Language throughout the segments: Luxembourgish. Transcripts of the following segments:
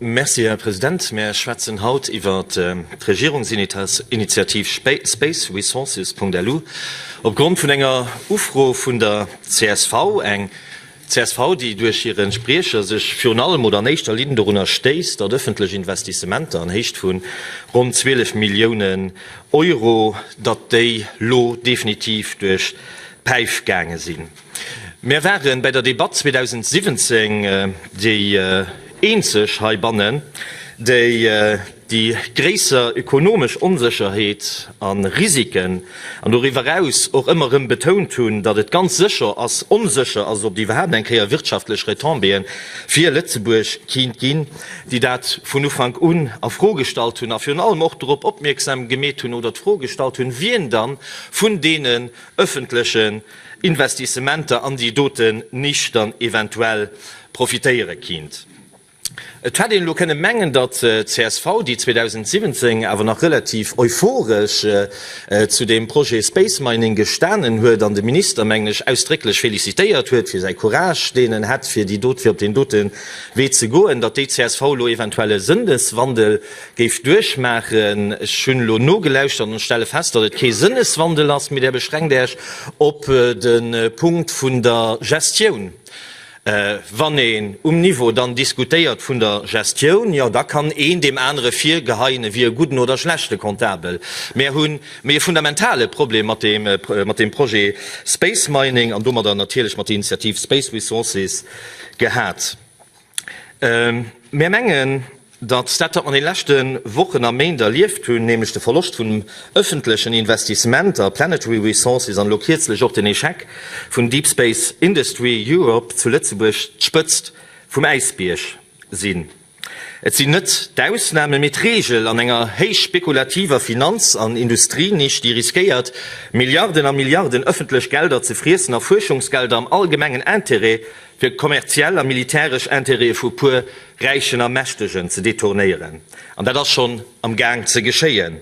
Merci, Här President. Mär schwätzen haut iwwert d'Regierungsinitiativ spaceresources.lu opgrond vun enger Ufro vun der csv, eng csv, déi duerch hire Spriecher sech virun allem oder an éischter Linn dorunner stéisst, datt ëffentlech Investissementer an Héicht vu ronn 12 Milliounen Euro, datt déi lo definitiv duerch d'Päif gaange sinn. Mär ware bäi der Debatt 2017 déi eenzeg heibannen, déi déi gréisser ökonomesch Onsécherheet a Risiken an doriwwer eraus och ëmmer erëm betount hunn, datt et ganz sécher ass, onsécher ass, ob et iwwerhaapt eng Kéier wirtschaftlech Retombéeë fir Lëtzebuerg kinnt ginn, déi dat vun Ufank un a Fro gestallt hunn a virun allem och dorop opmierksam gemeet hunn oder d'Fro gestallt hunn, wien dann vun deenen ëffentlechen Investissementer an déi doten Nisch dann eventuell profitéiere kinnt. Et hätt een elo kënne mengen, datt d'CSV, déi 2017 awer nach relativ euphoresch zu deem Projet Space Mining gestanen huet an de Minister, mengen ech, ausdrécklech félicitéiert huet fir säi Courage, deen en hätt, fir déi dot, fir op deen dote Wee ze goen, datt déi csv elo eventuell e Sënneswandel géif duerchmaachen. Ech hunn elo nogelauschtert an stelle fest, datt et kee Sënneswandel ass, mee Der beschränkt Äech op de Punkt vun der Gestioun. Wann een um Niveau dann diskutéiert vun der Gestioun, jo da kann een deem anere virgeheien, e wier e gudden oder schlechte Comptabel. Mär hu méi e fundamentale Problem mat deem Projet Space Mining an domadder natierlech mat der Initiativ Space Resources gehat. Mär mengen, datt dat, wat mer an de leschte Wochen a Méint erlieft hunn, nämlech de Verloscht vun ëffentlechen Investissementer, Planetary Resources an elo kierzlech och den Echec vun Deep Space Industry Europe zu Lëtzebuerg, d'Spëtzt vum Äisbierg sinn. Et sinn net d'Ausnamen, mee d'Reegel an enger héich spekulativer Finanz an Industrienisch, déi riskéiert, Milliarden a Milliarden ëffentlech Gelder ze friessen a Fuerschungsgelder am allgemengen Intérêt fir kommerziell a militäresch Intérêtë vu puer Räichen a Mächtegen ze detournéieren. An dat ass schonn am Gaang ze geschéien.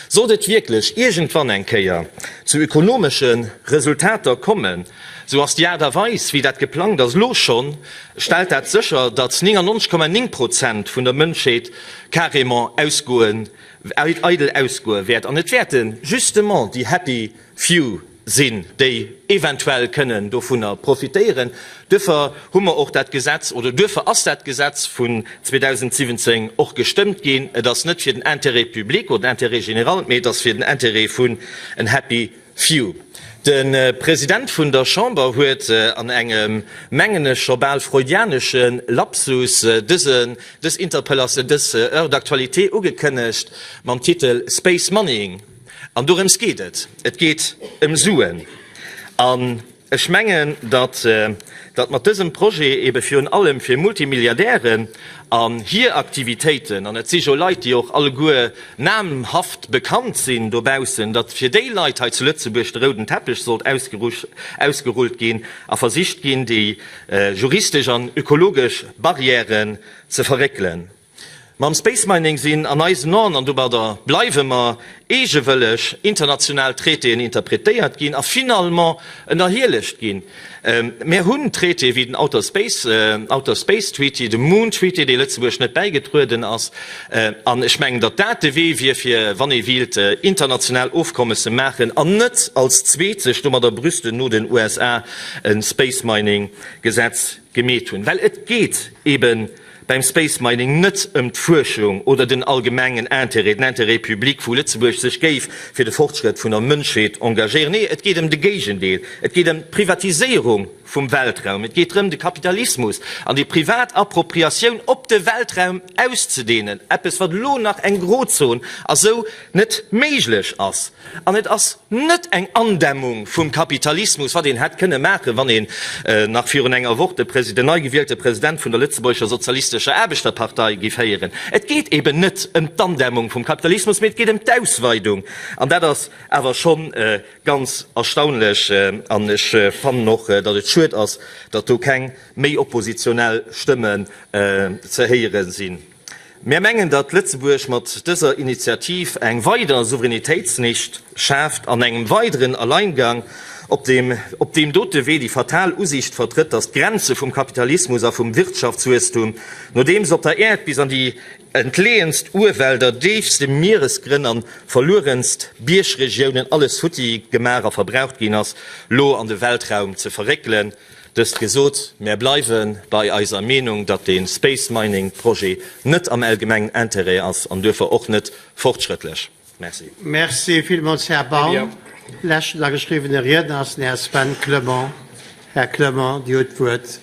Sollt et wierklech iergendwann eng Kéier zu ökonomesche Resultater kommen, sou ass déi Aart a Weis, wéi dat geplangt ass, elo schonn, stellt dat sécher, datt 99,9 Prozent vun der Mënschheet carrément ausgoen, eidel ausgoe wäert. An et wäerte justement déi happy few sinn, déi eventuell kënnen dovunner profitéieren. Duerfir hu mer och dat Gesetz, oder duerfir ass dat Gesetz vun 2017 och gestëmmt ginn. Et ass net fir den Intérêt public oder den Intérêt général, mee et ass fir den Intérêt vun en happy few. De President vun der Chamber huet an engem, mengen ech, scho bal freudianesche Lapsus dëse, dës Interpellatioun, dës Heure d'actualité ugekënnegt mam Titel Space Moneying. An dorëms geet et. Et geet ëm Suen. An ech mengen, datt datt mat dësem Projet ebe virun allem fir Multimilliardären an hir Aktivitéiten, an et si jo Leit, déi och alleguer namhaft bekannt sinn dobaussen, datt fir déi Leit hei zu Lëtzebuerg de rouden Teppech sollt ausgerullt ginn a versicht ginn, déi juristesch an ökologesch Barrièren ze verréckelen. Mam Space Mining sinn an eisen Aen, an domadder bleiwe mer, eegewëlleg international Traitéen interpretéiert ginn a finalement ënnerhielecht ginn. Mär hunn Traitéë wéi den Outer Space, Outer Space Treaty, de Moon Treaty, dee Lëtzebuerg net bäigetrueden ass. An ech mengen, datt dat de Wee wier, fir, wann ee wíilt, international Ofkommesse maachen an net als Zweet sech domadder brüsten, no den USA e Space Mining Gesetz gemeet hunn. Well et geet eeben beim Space Mining net ëm d'Fuerschung oder den allgemengen Intérêt, den Intérêt public, wou Lëtzebuerg sech géif fir de Fortschrëtt vun der Mënschheet engagéieren. Nee, et geet ëm de Géigendeel, et geet ëm d'Privatiséierung vum Weltraum, et geet drëm, de Kapitalismus an déi privat Appropriatioun op de Weltraum auszedehnen, eppes wat elo nach eng Grozon a sou net méiglech ass. An et ass net eng Andämmung vum Kapitalismus, wat een hätt kënne maachen, wann een nach virun enger Woch de den nei gewielte President vun der Lëtzebuergescher Sozialistescher Aarbechterpartei géif héieren. Et geet eben net ëm d'Andämmung vum Kapitalismus, mee et geet ëm d'Ausweidung. An dat ass awer scho ganz erstaunlech. An ech fannen och, datt et schued ass, datt do keng méi oppositionell Stëmmen ze héiere sinn. Mär mengen, datt Lëtzebuerg mat dëser Initiativ eng weider Souveränitéitsnicht schaaft an engem weideren Alleingang. Op deem op deem dote Wee déi fatal Usiicht vertrëtt, datt d'Grenze vum Kapitalismus a vum Wirtschaftswuesstum, nodeems op der Äerd bis an déi entleeënst Urwälder, déifste Mieresgrënn an verluerenst Biergregiounen alles futti gemaach a verbraucht ginn ass, lo an de Weltraum ze verréckelen. Dëst gesot, mär bleiwe bei eiser Meenung, datt dee Space Mining Projet net am allgemengen Intérêt ass an duerfir och net fortschrëttlech. Merci. Merci villmools, Här Baum. Leschten ageschriwwene Riedner ass den Här Sven Clement. Här Clement, Dir hutt d'Wuert.